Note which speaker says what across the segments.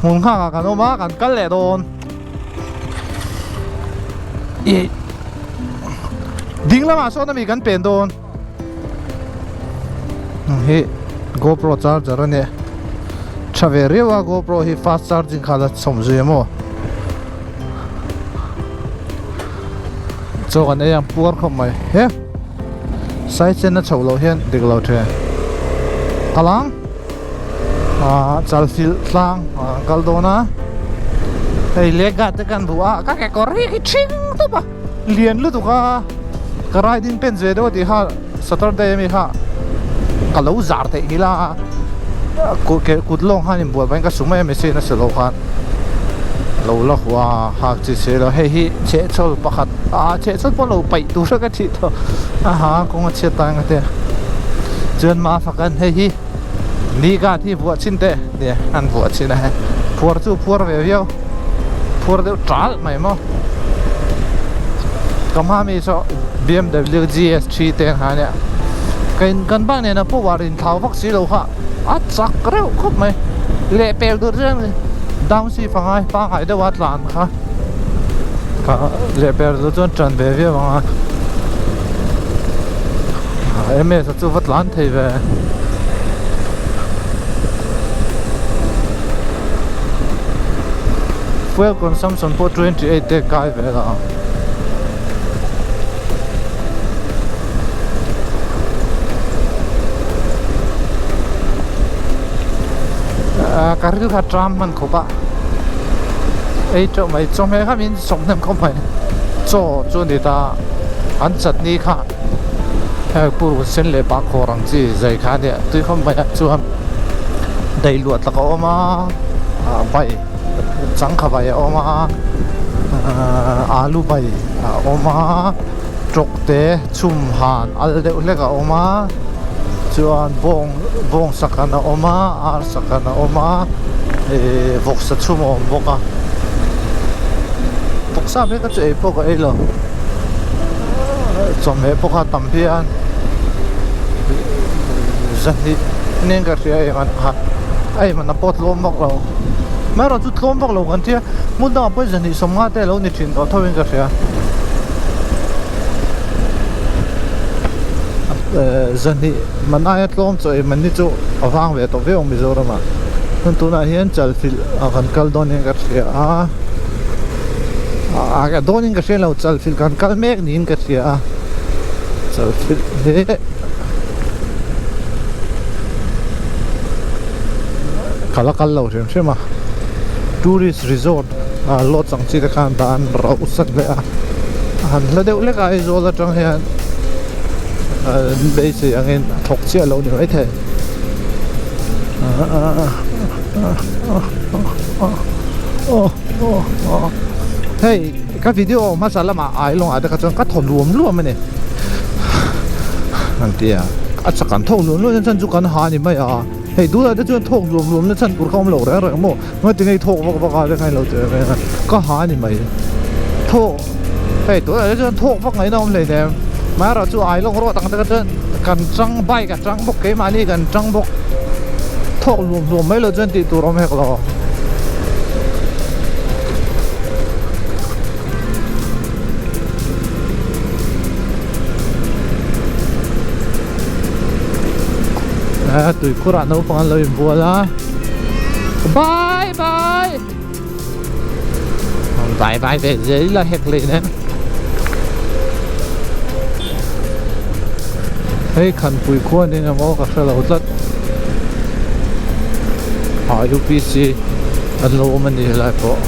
Speaker 1: Hmun nghak ah kan awm a kan kal leh dawn. Ih ding lamah sawn ami kan pen dawn. Hei GoPro charger a nia tha ve riau a GoPro hi fast charging kha la chhawm zui a maw chaw kan ei ang puar khawp mai he sai chen a chhoh loh hian dik lo the kal ang ah chal filh tlang ah kal dawn a hei lega te kan duh a ka kekawr hi khi thing tawp a. Lian lutuk a, ka riding pant ve deuh a tih kha Saturday ami kha ka lo zar theih hi la kut lawng khan inbual pahin ka su mai a machine a su lo khan lo la huah a hak chi si lo hei hi chhehchhawl pakhat ah chhehchhawl pawh lo paih tur a ka thih tawh a ha kawng a chhiat ta ang a tia chuan ma fakan hei hi ni guard hi vuah chhin teh nia an vuah chhin a hei phuar chu phuar ve viau phuar deuh tal mai maw ka hma mi saw bmw gs3 te ang ha nia kan bike nena power in thlau vak si lo kha a chak reuh khawp mai lehpel tur chuan down shift a ngai pangngai deuh a tlan kha ka lehpel tur chuan tan ve viau ang a ms a chu va tlan thei ve. Fuel consumption pawh 28 te kai vel a ang. Ka ril kha tram hman khawp a ei teuh mai chawhmeh kha min sawm hnem khawp mai chaw chu a ni ta an chutney kha heng purun sen leh bahkhawr ang chi zai kha a nia tui khawp mai a chuan daih luah tak a awm a ah bai changkha bai a awm a alu bai a awm a tawk te chhum han al deuh hlek a awm a chuan bawng bawng sakhan a awm a ar sakhan a awm a ihh vawksa chhum a awm bawk a vawksa phei kha chu ei pawh ka ei lo chawhmeh pawh kha a tam phian zahnih nen ka hria eng an kha a inman a pawh tlawm vak lo amaherawhchu chu tlawm vak lo kan tia hmun dangah pawh zahnih sawmnga te a lo ni thin tawh tho in ka hria zahnih man aia tlawm chaw ei man hi chu a vang ve tawh viau ang Mizoram ah chuan tunah hian chalfilh ah kan kal dawn in ka hria a a dawn in ka hria lo chalfilh kan kal mek niin ka hria a chalfilh hi ka la kal lo hrim hrim a tourist resort ah lodge ang chi te khan dah an rauh sat leh a a han hla deuh hlek a Aizawl atang hian beisei angin a thawk chiah lo ni maithei hei ka video hmasa lamah ailawngah te kha chuan ka thaw luam luam a ni an ti a a chak an thawk luam luam na chhan chu kan ha ni mai a hei tunah te chuan thawk luam luam na chhan tur kha awm lo reng reng maw ngatinge i thawk vak vak a te kha ilo ti reng reng a ka ha ni mai thawk hei tunah te chuan thawk vak ngaihna awm hleinem amaherawh chu ailawng rawt ang te kha chuan kan tang bike a tang bawk keimahni kan tang bawk thawk luam luam mai loh chuan tih tur awm hek lo. A tuikhur ah naupang an lo inbual a bye bye bye bye ve zel ila hek leh nen hei khanpui khua ni emaw ka hre lo tlat ah upc an lo awm a ni helai pawh.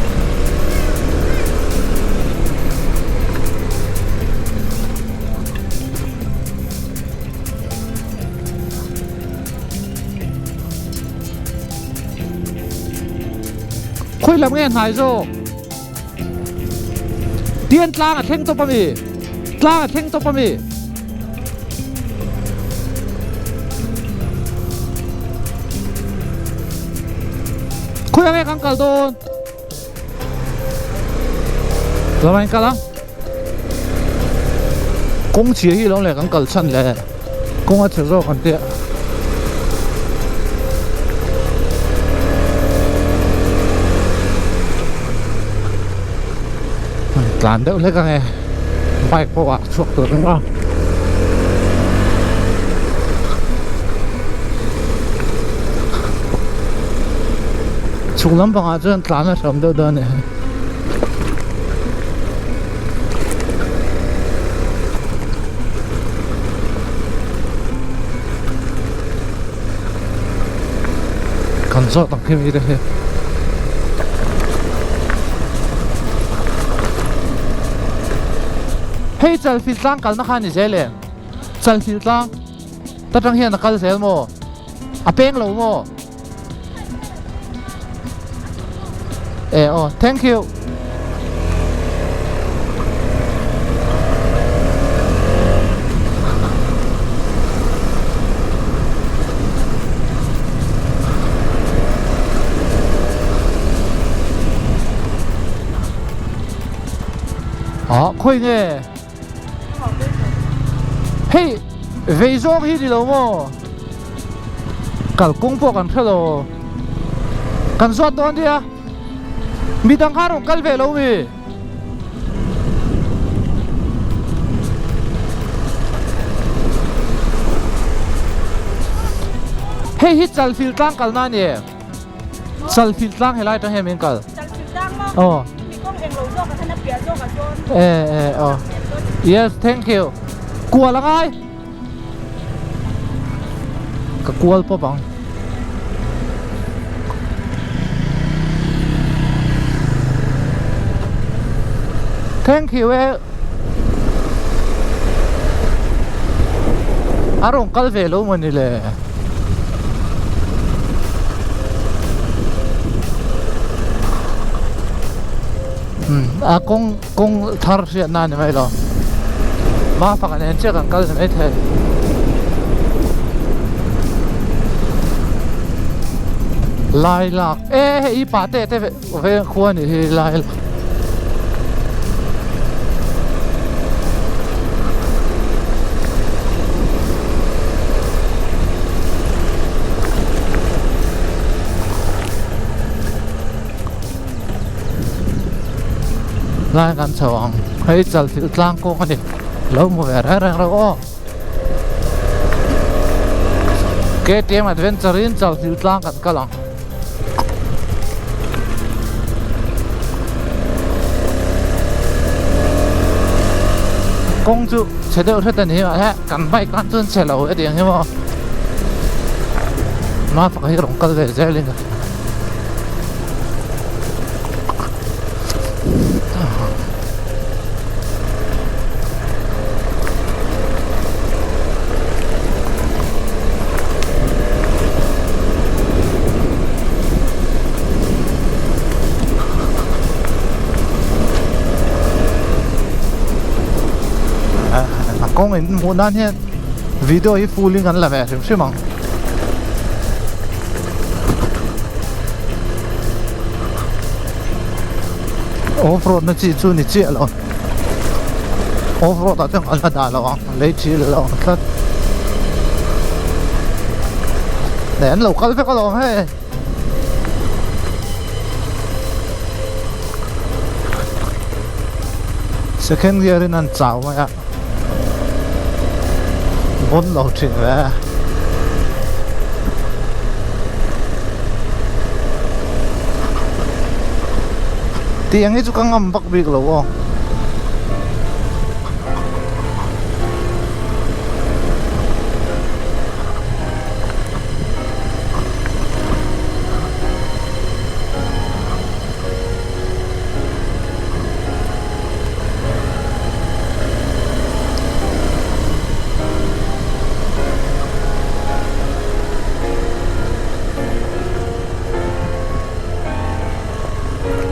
Speaker 1: Khawi lam nge hnai zawk? Tian tlang a thleng tawp ami? Tlang a thleng tawp ami? Khawi lam nge kan kal dawn? Lamah in kal a kawng chhia hi lo leh kan kal chhan le kawng a chhe zawk an tia Tlan deuh hlek ange bike pawh ah chhuak tur ringawt a. Chhuk lampang ah chuan tlan a hreawm deuh dawn a ni. Kan zawt ang khi mi te hi. Hei Chalfil tlang kalna kha ni zel em? Chalfil tlang ta tang hian a kal zel maw? A peng lo maw? E aw, thank you. Ah, khawi nge? Hei, vei zawng hi ni lo maw? Kalkawng pawh kan hre lo. Kan zawt dawn nia. Midang kha rawn kal ve lo mi. Hei hi Chalfil tlang kalna a ni em? Chalfil tlang helai atang hian min kal.
Speaker 2: Chalfil tlang maw?
Speaker 1: Aw.
Speaker 2: Mi kawng englo zawk ah khan a piah zawk a zawn.
Speaker 1: E e aw. Yes, thank you. Kual a ngai. Ka kual pawp ang. Thank you e. A rawn kal ve lo mawni le. A kawng kawng thar hriatna a ni mai lo hma pakhat nen chiah kan kal ni maithei lai lak e hei i pa te te veng khua a nih hi lai lak. Lai kan chho ang hei chalfilh tlang kawng a ni lo hmu ve reng reng rawh aw KTM adventure in chalfilh tlang kan kal ang. Kawng chu chhe deuh hret a ni a he kan bike tan chuan chhe lo hetiang hi maw mafaka hi rawn kal ve zel in. A kawng in hmuh nan hian video hi full in kan la ve hrim hrim ang. Off road na chi chu ni chiah lo off road ah chuan kan la dah lo ang lei thi lo ang tlat leh an lo kal vek alawm hei second gear in an chau mai a Vawn lo thin ve. Tiang hi chu ka ngam vak bik lo aw.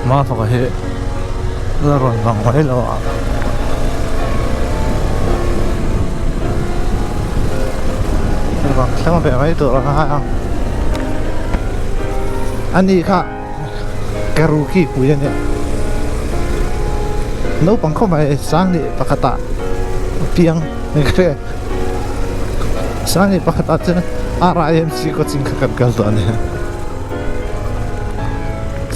Speaker 1: Hma faka hi la rawn lang mai lo a rawn thleng ve mai tur a ngai ang a ni kha. Karuki pui a nia naupang khawp mai sang leh pakhatah a piang ni ka hria sang leh pakhatah chuan R I M C coaching kha kan kal tawh a nia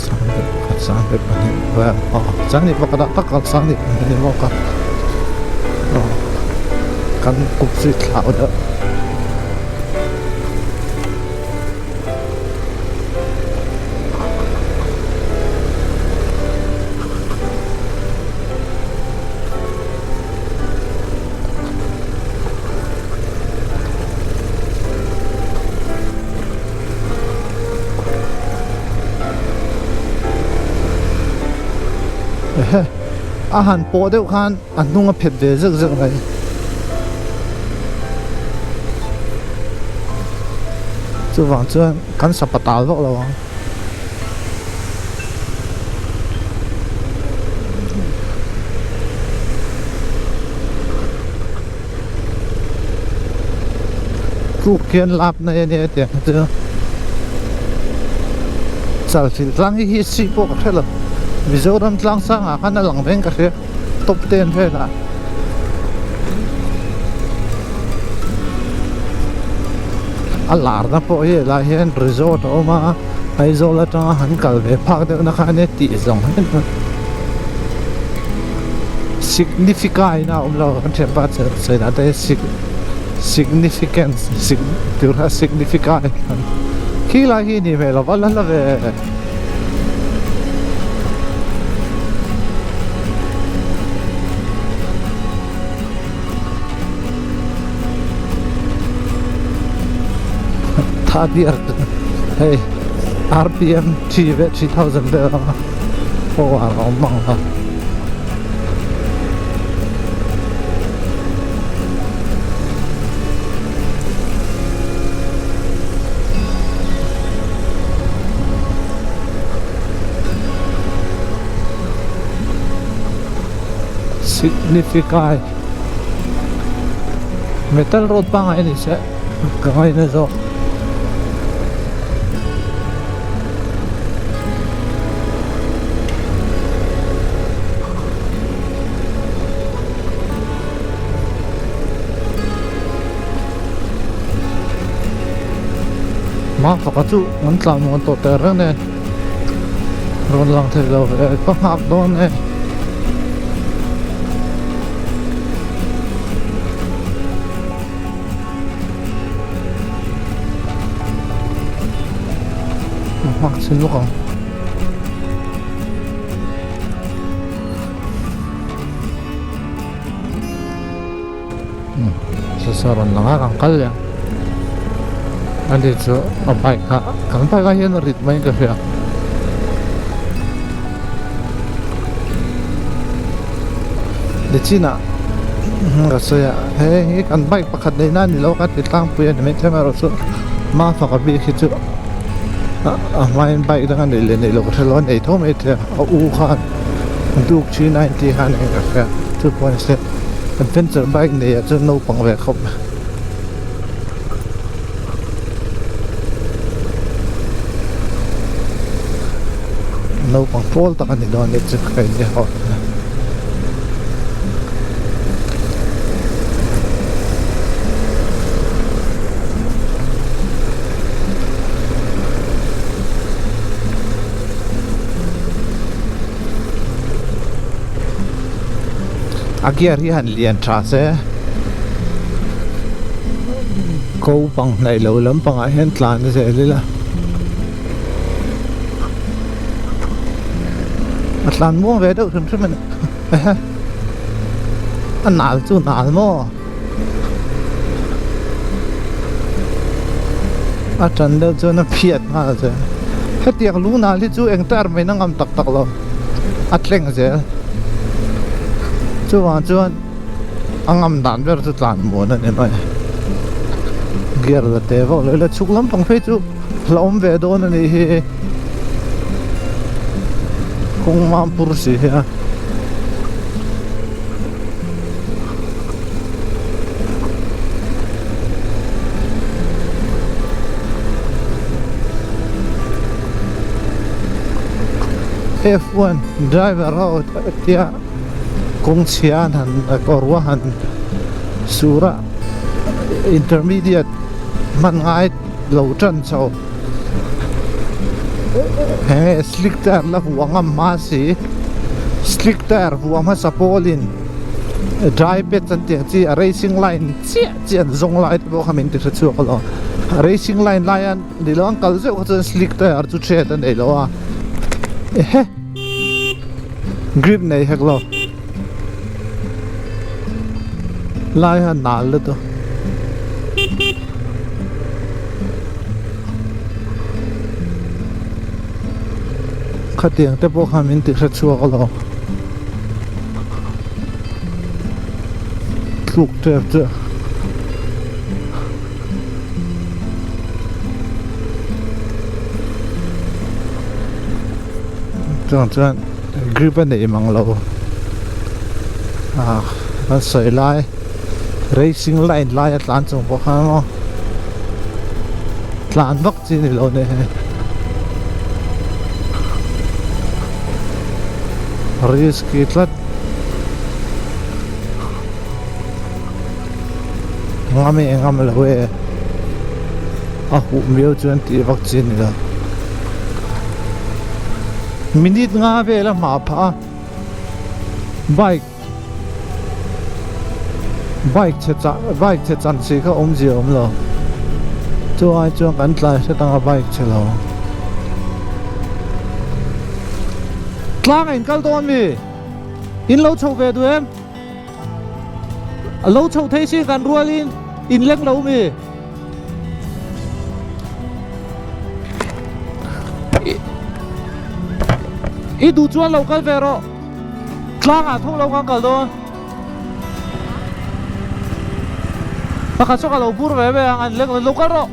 Speaker 1: sang leh pakhat. Sanghnih pahnih vel aw sanghnih pakhat ah tak sanghnih pahnih a ni bawk a aw kan kup zui thlau deuh. Ehe a han pawh deuh khan a hnung a phet ve zeuh zeuh mai. Chuvang chuan kan sapa tal vak lo ang. Tluk hian lap na ania hetiang hi chu Chalfilh tlang hi hi si pawh ka hre lo Mizoram tlang sangah khan a lang veng ka hria top ten velah. A larna pawh hi helai hian resort a awm a Aizawl atanga han kal ve phak deuh na kha ania tih zawng hian Significai na a awm lo kan thianpa sawi dan te hi significance tura significai khi lai hi ni hmel lo va la hla ve. Tha biar hei rpm 3 ve 3000 vel anga power a awm ang a. Significai Metal road pangngai a ni se ka ngaina zawk. Hma faka chu an tlan muan tawh teh reng nen rawn lang thei lo ve ka nghak dawn e. Nghak chhin lawk ang. Sasa rawn lang a kan kal leh ang ani chu a bike kha kan bike ah hian a rit mai in ka hria nichinah ka sawi a hei hi kan bike pakhat neih na a ni lo ka ti tlangpui a ni maithei amaherawh chu hma faka bik hi chu a hmain bike dang a neih leh neih loh ka hre lo a nei tho maithei a a u khan Duke 390 khan eng ka hria chu pawh ni se adventure bike nei ah chuan naupang ve khawp mai. Naupang pawl tak a ni dawn nih chu ka in ho. A gear hi han lian tha se ko pang hnaih lo lampangah hian tlan zel ila a tlan muang ve deuh hrim hrim a ni a nal chu nal maw. A tan deuh chuan a phiat nghal zel hetiang lungnal hi chu eng tar mai na ngam tak tak lo a tleng zel chuvang chuan a ngam dan ber chu tlan muan a ni mai gear la te vak lo ila chhuk lampang phei chu hlauhawm ve dawn a nih hi kawng mam pur si hian. F1 driver ho tia kawng chhia an han kawr a han sur a intermediate hman ngai lo tan chho. Enge slick tyre la vuah ngam hma si slick tyre vuah hmasa pawlin dry patch an tih ang chi a racing line chiah chiah an zawng lai te pawh kha min ti hre chhuak alawm racing line laia ni lo an kal zeuh kha chuan slick tyre chu thread a nei lo a ehe grip nei hek lo lai kha nal lutuk. Khatiang te pawh khan min ti hre chhuak alawm tluk tep chu chuang chuan grip a nei mang lo ah kan sawi lai racing line lai a tlan chung pawh khan maw tlan vak chi ni lo nia hei risky tlat ngam e ngam lo e a huh miau chuan tih vak chi ni lo minute nga vel a hmah phah a bike bike chhe chah bike chhe chan si kha awmzia a awm lo chu ai chuan kan tlai hret anga bike chhe lo tlang a inkal dawn mi in lo chho ve duh em a lo chho thei sin kan rualin in leng lo mi. I duh chuan lo kal ve rawh. Tlangah tho lo khan kal dawn. Pakhat saw ka lo bur ve ve ang an leng lo kal rawh.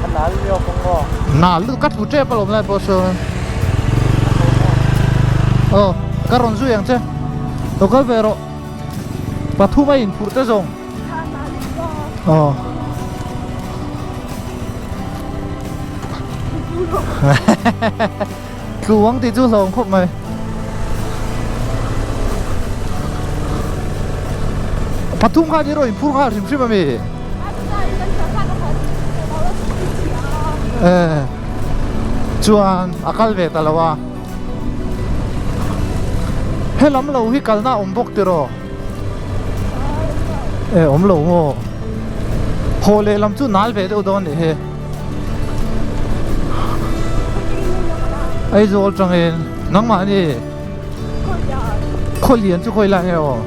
Speaker 3: A nal lio kawng maw?
Speaker 1: Nal lutuk ka thu tep alawm lai pawh sawn. Aw ka rawn zui ang che. Lo kal ve rawh. Pathum a inphurh te zawng. Aw. Tluang tih chu hlawm khawp mai. Pathum khan i rawn inphur nghal hrim hrim ami? Eh chuan a kal ve ta lo a. Helam lo hi kalna a awm bawk tiraw? Eh awm lo maw? Haw lehlam chu nal ve deuh dawn nih hi. Aizawl tangin nangmah ni Khawlian chu khawi lai nge aw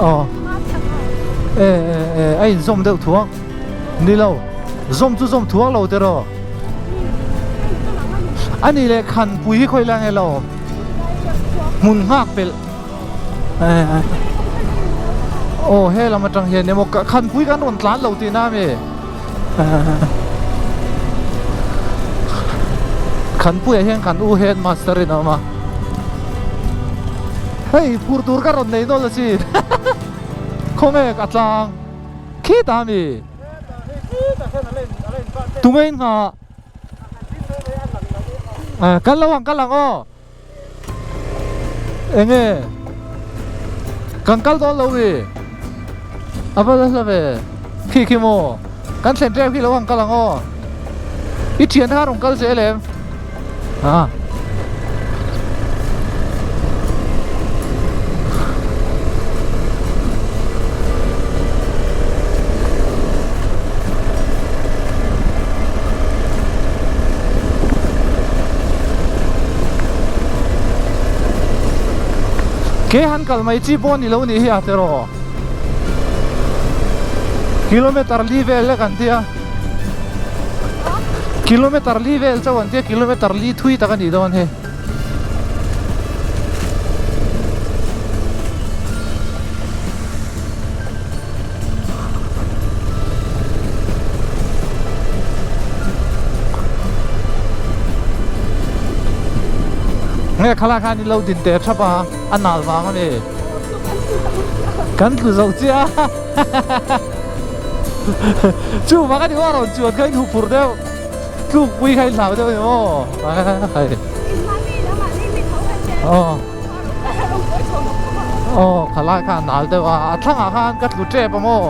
Speaker 1: aw e e e a inzawm deuh thuak ni lo zawm chu zawm thuak lo tiraw a nih leh khanpui hi khawi lai nge lo hmun nghak pelh Aw he lam atang hian emaw khanpui kan rawn tlan lo tihna ami khanpuiah hian kan u headmaster in a awm a hei phur tur ka rawn nei nawlh asin khawnge ka tlang khitah ami tunge in nghah kal lo ang kal ang aw. Enge kan kal dawn lo i a va la hla ve khi khi maw kan thlen tep khi lo ang kal ang aw i thian te kha rawn kal zel em a Ke han kal mai chi pawh a ni lo nih hi a tiraw kilometer li vel lek an tia kilometer li vel chauh an tia kilometer li thui tak a nih dawn hi. Nge khalai khan in lo din teh thap a a nal vang a ni kan tlu zo chiah a chu vang a ni maw a rawn chuan kha in huh phur deuh tluk pui kha in hlau deuh a ni maw aw. Aw khalai kha a nal deuh a a thlangah khan ka tlu tep a maw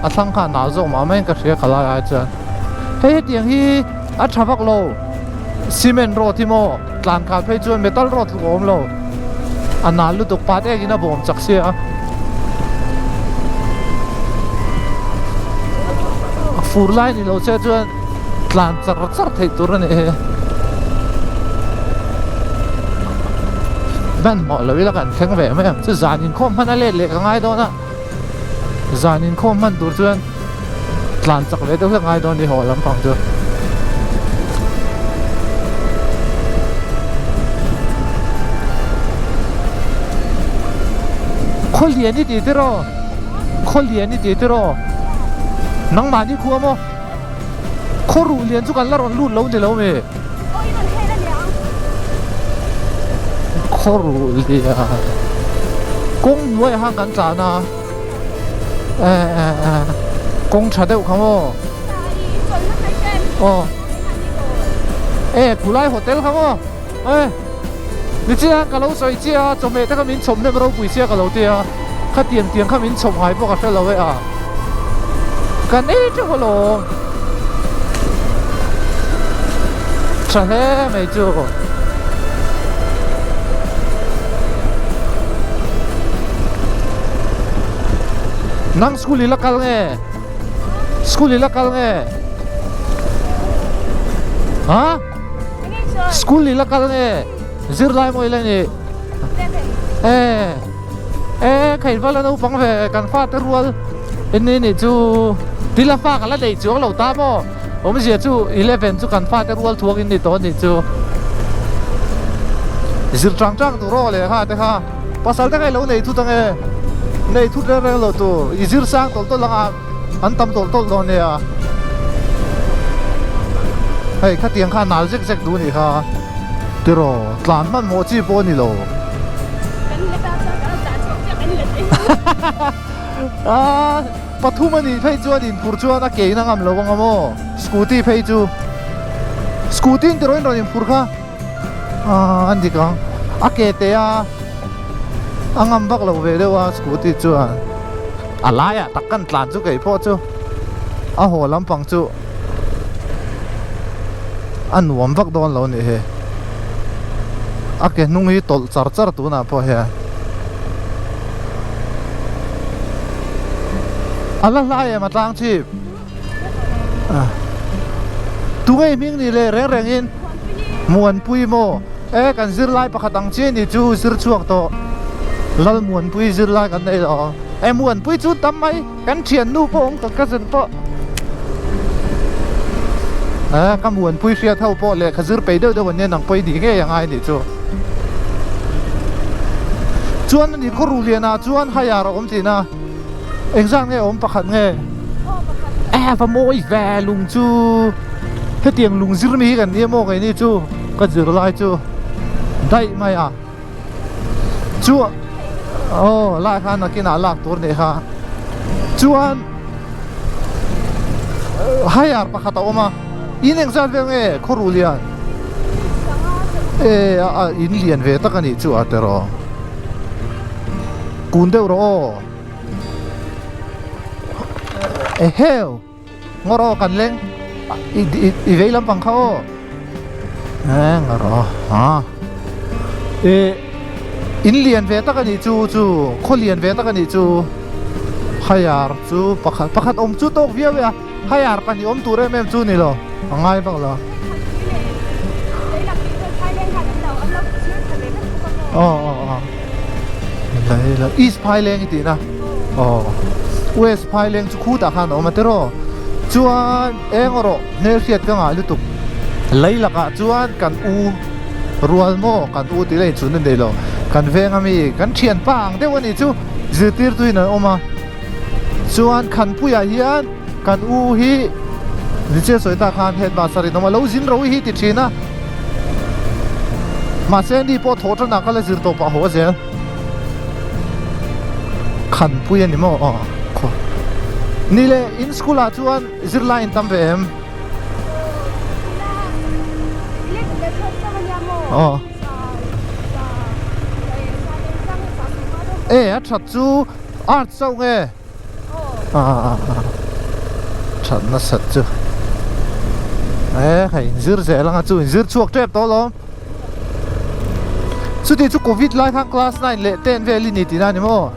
Speaker 1: a thlang kha a nal zawk mah maiin ka hria khalai ai chuan. Hei hetiang hi a tha vak lo cement road hi maw tlan khan phei chuan metal road tluk a awm lo a nal lutuk pat ek in a bawm chak sia a fur lai ni lo che chuan tlan char char theih tur a ni he hmanhmawh lo ila kan thleng ve mai ang chu zan inkhawm hman a let leh ka ngai dawn a. Zan inkhawm hman tur chuan tlan chak ve deuh hlek ngai dawn ni haw lampang chu. Khaw lian i tih tiraw? Khaw lian i tih tiraw? Nangmahni khua maw? Khaw ruh lian chu kan la rawn lut lo ni lo mi? Khaw ruh lian kawng hnuaiah khan kan tlan a eh eh eh kawng tha deuh kha maw aw eh khulai hotel kha maw eh nichian ka lo sawi chiah a chawhmeh te kha min chhawp hnem ropui sia ka lo tia khatiang tiang kha min chhawp ngai pawh ka hre lo e a. Kan ei teuh alawm. Tha hle mai chu. Nang school i la kal nge? School i la kal nge? Ha? School i la kal nge? Zirlai maw i la nih? Eh. E khaih vala naupang ve kan fate rual en ni nih chu tila fa ka la nei chuang lo ta maw awmzia chu 11 chu kan fate rual thuak in ni tawh nih chu zir tang tang tur aw leh kha te kha pasal te kha i lo nei thut ange nei thut reng reng lo tur i zir sang tawlh tawlh anga an tam tawlh tawlh dawn nia hei khatiang kha nal zek zek duh nih kha tiraw tlan hmanhmawh chi pawh a ni lo. Aaa pathum a nih phei chuan inphur chuan a ke in a ngam lo ang a maw scooty phei chu scooty in tiraw in rawn inphur kha aaa an dik ang a ke te a a ngam vak lo ve deuh a scooty chuan a laiah tak kan tlan chu kei pawh chu a haw lampang chu a nuam vak dawn lo nih hi a ke hnung hi tawlh char char tunah pawh hian a la hlai em a tlang chhip tunge hming ni leh reng reng in Muanpui maw e kan zirlai pakhat ang chiah ni chu zir chhuak tawh Lalmuanpui zirlai kan nei lo e Muanpui chu tam mai. Kan thiannu pawh awm ka cousin pawh eh ka muanpui hriat ho pawh lehkha zir peih deuh deuh an nia nang pawh i nih ngei angai anih chu chuan ani khaw ruh lianah chuan haiar a awm tihna engzat nge awm pakhat nge eh va mawi ve lung chu hetiang lung zir mi hi kan nia maw keini chu ka zir lai chu daih mai a. Chu aw lai khan nakinah lak tur nih kha chuan hire pakhat a awm a in engzat vel nge khawruh lian e a in lian ve tak a nih chu a tiraw kun deuh rawh aw eheu. Ngawr aw kan leng i i vei lampang kha aw e ngawr aw ha e in lian ve tak a nih chu chu khaw lian ve tak a nih chu haiar chu pakhat pakhat awm chu tawk viau e a haiar pahnih awm tur em em chu ni lo a ngai vak lo aw aw aw east phaileng i tih na aw west Phaileng chu khutah khan a awm a tiraw? Chuan eng erawh hmelhriat ka ngah lutuk. Lei lakah chuan kan u rual maw kan u tih la inchhun a nei lo. Kan veng ami kan thianpa ang deuh a nih chu zirtirtuin an awm a. Chuan Khanpuiah hian kan u hi Nichel sawi tak khan headmaster in awm a, lo zin ro hi ti thin a. Mahse ni pawh thawh tanah ka la zir tawh pah haw zel. Khanpui a ni maw aw khaw ni le in school ah chuan zirlai in tam ve em aw e a that chu arts chauh nge. That nasat chu. E hei inzir zel anga chu inzir chhuak tep tawh alawm. Chuti chu covid lai khan class 9 leh 10 vel i ni tihna a ni maw?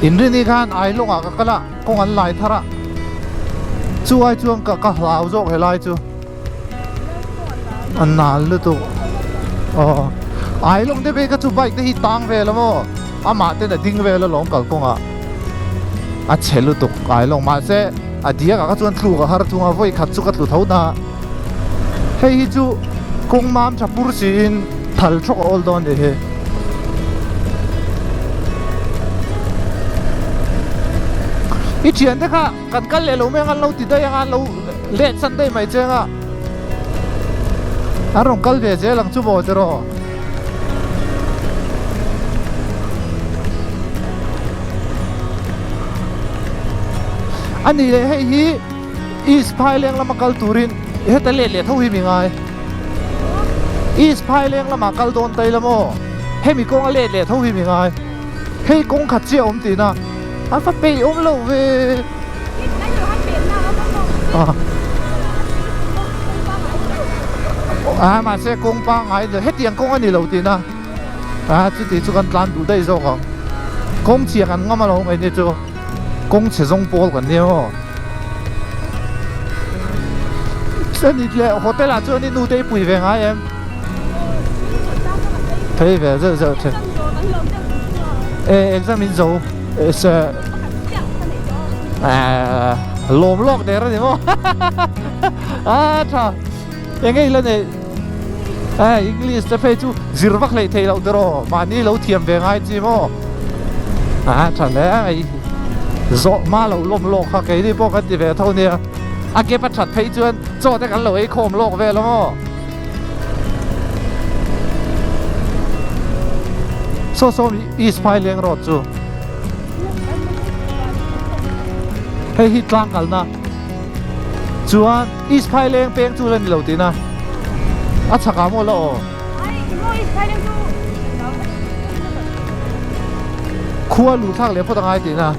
Speaker 1: Inrini khan Ailawng ah ka kal a kawng an lai thar a chu ai chuan ka ka hlau zawk helai chu a nal lutuk aw Ailawng te phei kha chu bike te hi tang vel a maw amah ten a ding vel alawm kalkawngah a chhe lutuk Ailawng mahse a diak ah kha chuan tluk a har thung a vawi khat chu ka tlu tho na hei hi chu kawng mam tha pur siin thal thawk a awl dawn nih hi. I thiante kha kan kal leh lo mai ang an lo ti daih ang a an lo let san daih mai che ang a an rawn kal ve zel ang chu maw tiraw. A nih leh hei hi East Phaileng lama kal turin heta let leh tho hi mi ngai. East Phaileng lama kal dawn ta ila maw hemi kawnga let leh tho hi mi ngai. Hei kawng khat chiah a awm tihna a va peih awm lo ve. A mahse kawng pangngai hetiang kawng a ni lo tihna a chuti chu kan tlan duh daih zawk ang kawng chhia kan ngam alawm engni chu kawng chhe zawng pawl kan nia maw ani leh hotel ah chuan i nu te i pui ve ngai em phei ve zeuh zeuh thin e exam in zo se lawm lawk der a ni maw a tha eng nge ila nei English te phei chu zir vak hleih theih loh tiraw mahni lo thiam ve ngai chi maw a tha hle mai zawh hma lo lawm lawk kha keini pawh kan ti ve tho nia a gap a that phei chuan chaw te kan lo ei khawm lawk vel a maw saw saw East Phaileng road chu. Hei hi tlang kalna chuan East Phaileng peng chu la ni lo tihna a chhak ah maw la aw. Khua luh thlak leh phawt a ngai tihna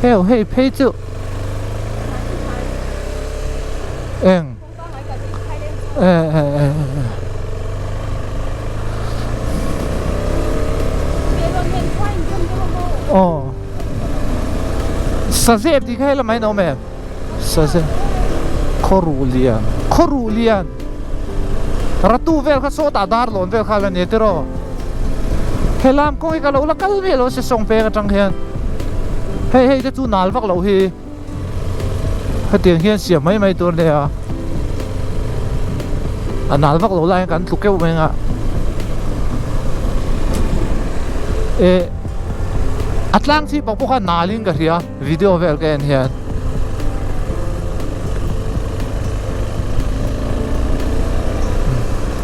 Speaker 1: heu hei phei chu eng. Aw Sazep tih kha helai mai an awm em Sazep Khawruh lian Khawruh lian Ratu vel kha sawtah dar lawn vel kha la ni tiraw Helam kawng hi ka lo la kal miah lo a sesawng peng atang hian hei hei te chu nal vak loh hi. Hetiang hian siam mai mai tur nia a nal vak lo laiin kan tlu keuh mai anga eh a tlang chhip ah pawh khan nalin ka hria video vel ka en hian.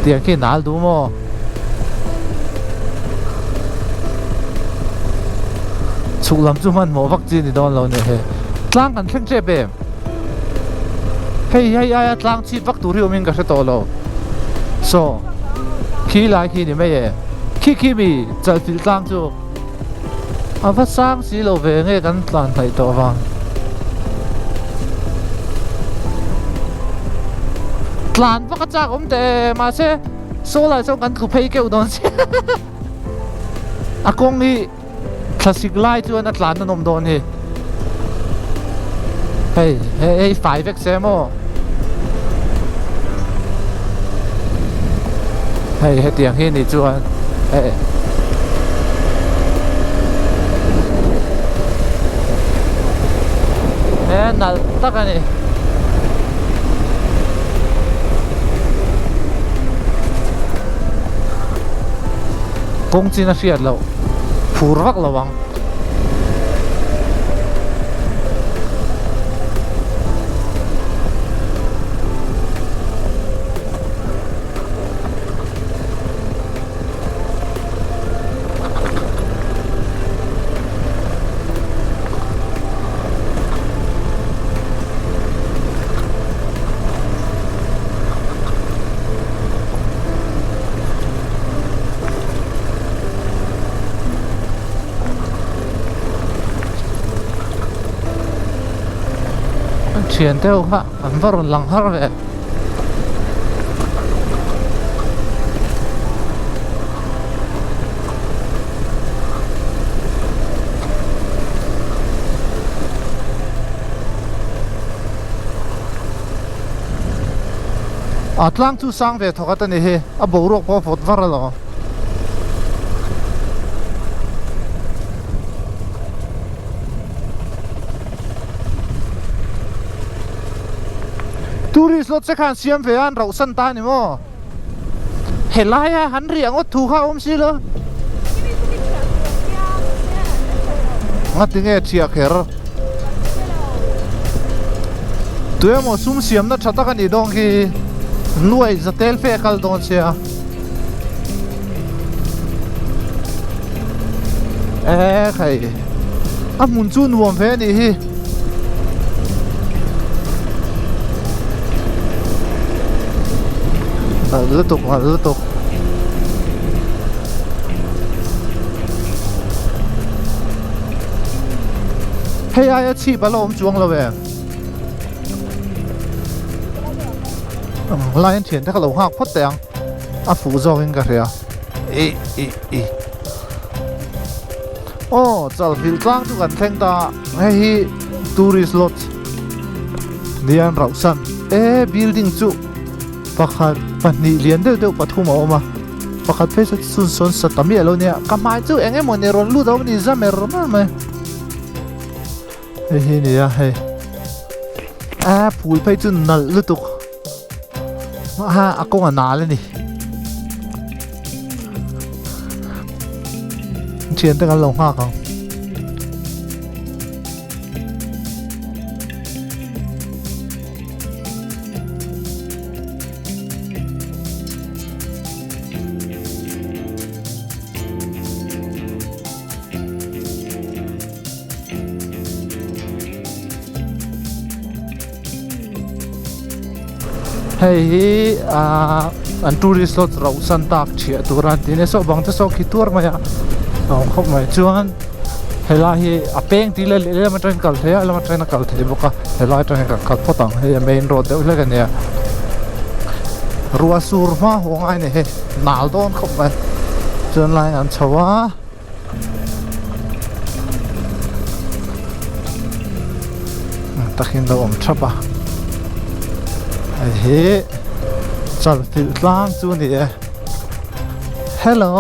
Speaker 1: Tiang khi nal duh maw? Chhuk lam chu hmanhmawh vak chi ni dawn lo nia hei. Tlang kan thleng tep em? Hei hei aia tlang chhip vak tur hi awmin ka hre tawh lo. Saw khi lai khi ni mai e. Khi khi mi chalfilh tlang chu a va sang si lo ve nge kan tlan hnaih tawh vang. Tlan vak a chak awm teh e mahse saw lai chuan kan tlu phei keuh dawn si a kawng hi thlasik lai chuan a tlan an awm dawn hi hei hei hei fai vek se maw hei hetiang hi ni chuan hei he nalh tak a ni. Kawng chin a hriat loh phur vak lo ang. Thian te ho kha an va rawn lang har ve. A tlang chu sang ve thawk at a ni hi a boruak pawh a vawt var alawm. Tourist lodge te khan siam ve a an rauh san ta a ni maw? Helai a han riah ngawt thu kha a awm si lo. Ngatinge thiah kher? Tuemaw sum siamna tha tak a nih dawn khi nuai za tel fe a kal dawn sia. E khai a hmun chu nuam ve a nih hi. Nalh lutuk nalh lutuk. Hei aia chhip a la awm chuang lo em? Lai an thian te kha lo nghak phawt teh ang a fuh zawk in ka hria e e e aw chalfilh tlang chu kan thleng ta hei hi tourist lodge nia an rauh san e building chu pakhat pahnih lian deuh deuh pathum a awm a pakhat phei sawn chhun sawn sa ta miah lo nia ka hmai chu eng emaw ni rawn lut a awm a ni za mer mer mai. Hei hi nia hei a phul phei chu nalh lutuk ha a kawng a nal a ni thian te kan lo nghak ang. Hei hi ahh an tourist lodge rauh san tak thiah tur a an tih nia saw bang te saw khi tuar mai a a awm khawp mai chuan helai hi a peng tih leh lehlam atangin kal thei a lehlam atangin a kal thei bawk a helai atang hian kan kal phawt ang hei a main road deuh hlek a nia ruah sur hma haw ngai a ni hei nal dawn khawp mai chuan laiin an chho a. Takin lo awm thap a hei hi chalfilh tlang chu a ni e hello.